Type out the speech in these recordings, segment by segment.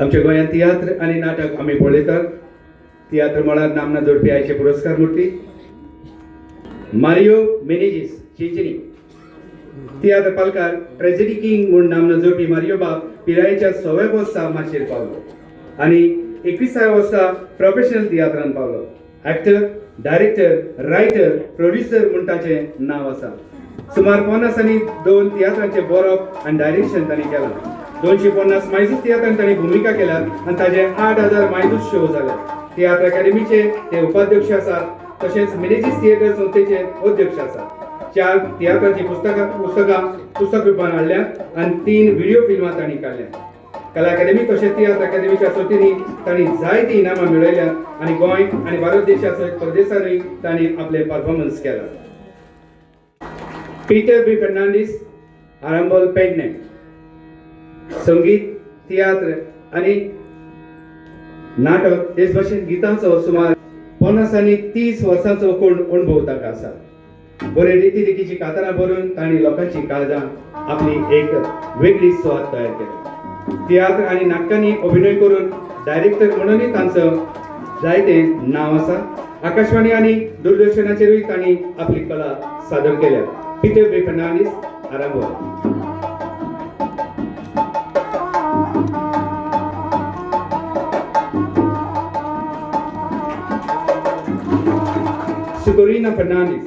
आमच्या गोंयांत तियात्र आनी नाटक आमी पळयतात. तियात्र मळार नामना जोडपी आयचे पुरस्कार मूर्ती मारियो मेनेजीस चिंचणी. तियात्र पालकार ट्रेजेडी किंग म्हूण नामना जोडपी मारियो बाब पिरायेच्या 100व्या वर्सा माचयेर पावलो आनी 21व्या वर्सा प्रोफेशनल तियात्रान पावलो. एक्टर, डायरेक्टर, रायटर, प्रोड्युसर म्हूण ताचें नांव आसा. सुमार 50 आनी 2 तियात्रांचें बरोवप आनी डायरेक्शन तांणी केलां. 250 मायजूस तियात्रांत तांणी भुमिका केल्यात आनी ताचे 8000 मायजूस शो जाल्यात. तियात्र अकॅडमीचे ते उपाध्यक्ष आसात, तशेंच मिनेजीस थिएटर संस्थेचे अध्यक्ष आसात. 4 तियात्राची पुस्तकां पुस्तक रुपान हाडल्यात आनी 3 व्हिडिओ फिल्मां तांणी काडल्यात. कला अकादमी तशेंच तियात्र अकादमीच्या सर्तींनी तांणी जायतीं इनामां मेळयल्यात आनी गोंय आनी भारत देशा सयत परदेसानूय तांणी आपले परफॉर्मन्स केला. पीटर बी फर्नांडीस, आरंबोल, पेडणे. संगीत, तियात्र आनी नाटक तेच भाशेन गितांचो सुमार 50 आनी 30 वर्सांचो कोण अणभव ताका आसा. बरे रिती रितीची कातरां बरोवन तांणी लोकांची काळजां आपली एक वेगळी सुवात तयार केली. तियात्र आनी नाटकांनी अभिनय करून डायरेक्टर म्हणूनय तांचो जायतें नांव आसा. आकाशवाणी आनी दूरदर्शनाचेरूय तांणी आपली कला सादर केल्या. Peter B Fernandes, Arambol. Sucorina Fernandes,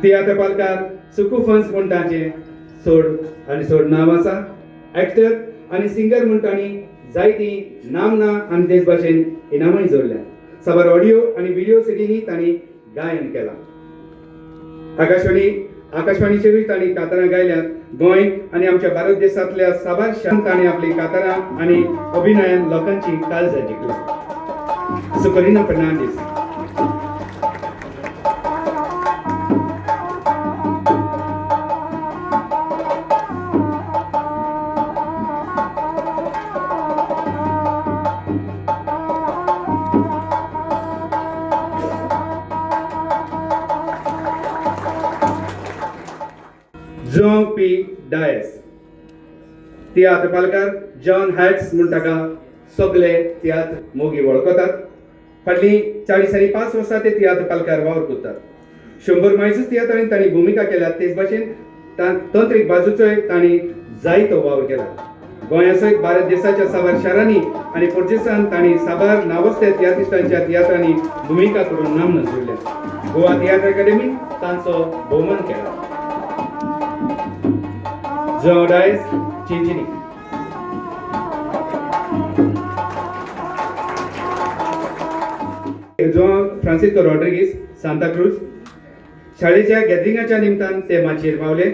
तियात्र पालकार सुकू फन्स म्हूण तांचें सोड आनी सोड नांव आसा. एक्टर आनी सिंगर म्हूण तांणी जायतीं नामना आनी तेच भाशेन इनामांय जोडल्या. साबार ऑडियो आनी व्हिडिओ सिडींनी तांणी गायन केलां. आकाशवाणीचेरूय तांणी कातरां गायल्यात. गोंय आनी आमच्या भारत देशांतल्या साबार शारांत तांणी आपली कातरां आनी अभिनयान लोकांची काळजां जिखल्या. सुकरिना फर्नांडीस. जॉन पी डायस, तियात्र पालकार जॉन हॅट्स म्हूण ताका सगळे तियात्र मोगी वळखतात. फाटलीं 40 आनी 5 वर्सां ते तियात्र पालकार वावर करतात. 100 मायजूस तियात्रांनी तांणी भुमिका केल्या. तेच भाशेन तंत्रीक बाजूचोय तांणी जायतो वावर केला. गोंया सयत भारत देशाच्या साबार शारांनी आनी परदेसांत तांणी साबार नावस्त्या तियात्रिस्टांच्या तियात्रांनी भुमिका करून नामना जोडल्या. गोवा तियात्र अकादमीन तांचो भोवमान केला. João Dias, Chinchini. João Francisco Rodrigues, Santa Cruz. शाळेच्या गॅदरिंगाच्या निमतान ते माचयेर पावले.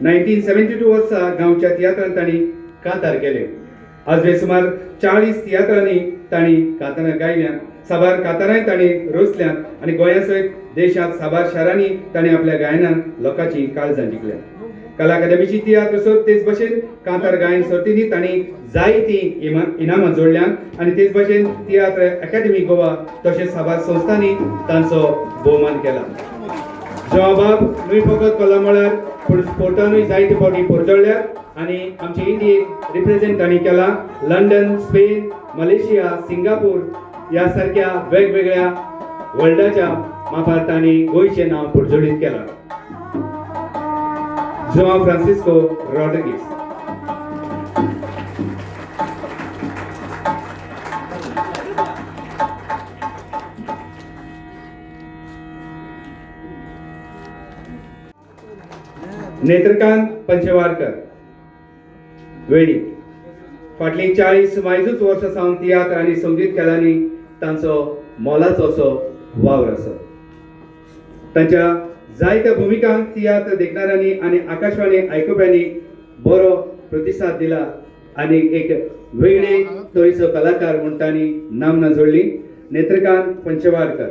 1972 वर्सा गांवच्या तियात्रांत तांणी कांतार केले. आजवेर सुमार 40 तियात्रांनी तांणी कांतारां गायल्यांत. साबार कांतारांय तांणी रचल्यांत आनी गोंया सयत देशांत साबार शारांनी तांणी आपल्या गायनान लोकांची काळजां जिखल्यात. कला अकादमीची तियात्र सर्त तेच भाशेन कांतार गायन सर्तींनी तांणी जायतीं इनामां जोडल्यांत आनी तेच भाशेन तियात्र अकादमी गोवा तशेंच साबार संस्थांनी तांचो भोवमान केला. जवाब न्हय फकत कला मळार पूण स्पोर्टानूय जायते फावटी परजळ्ळ्यात आनी आमचे इंडियेक रिप्रेझेंट तांणी केला. लंडन, स्पेन, मलेशिया, सिंगापूर ह्या सारक्या वेगवेगळ्या वर्ल्डाच्या मापार तांणी गोंयचें नांव परजळीत केलां. João Francisco Rodrigues. Netrakant Panchwadkar, Veni. फाटलीं 40 मायजूच वर्सां सावन तियात्र आनी संगीत खेळांनी तांचो मोलाचो असो वावर आसा. तांच्या जायत्या भुमिकांक तियात्र देखणाऱ्यांनी आनी आकाशवाणी आयकुप्यांनी बरो प्रतिसाद दिला आनी एक वेगळे तरेचो कलाकार म्हूण तांणी नामना जोडली. नेत्रकांत पंचवाडकर.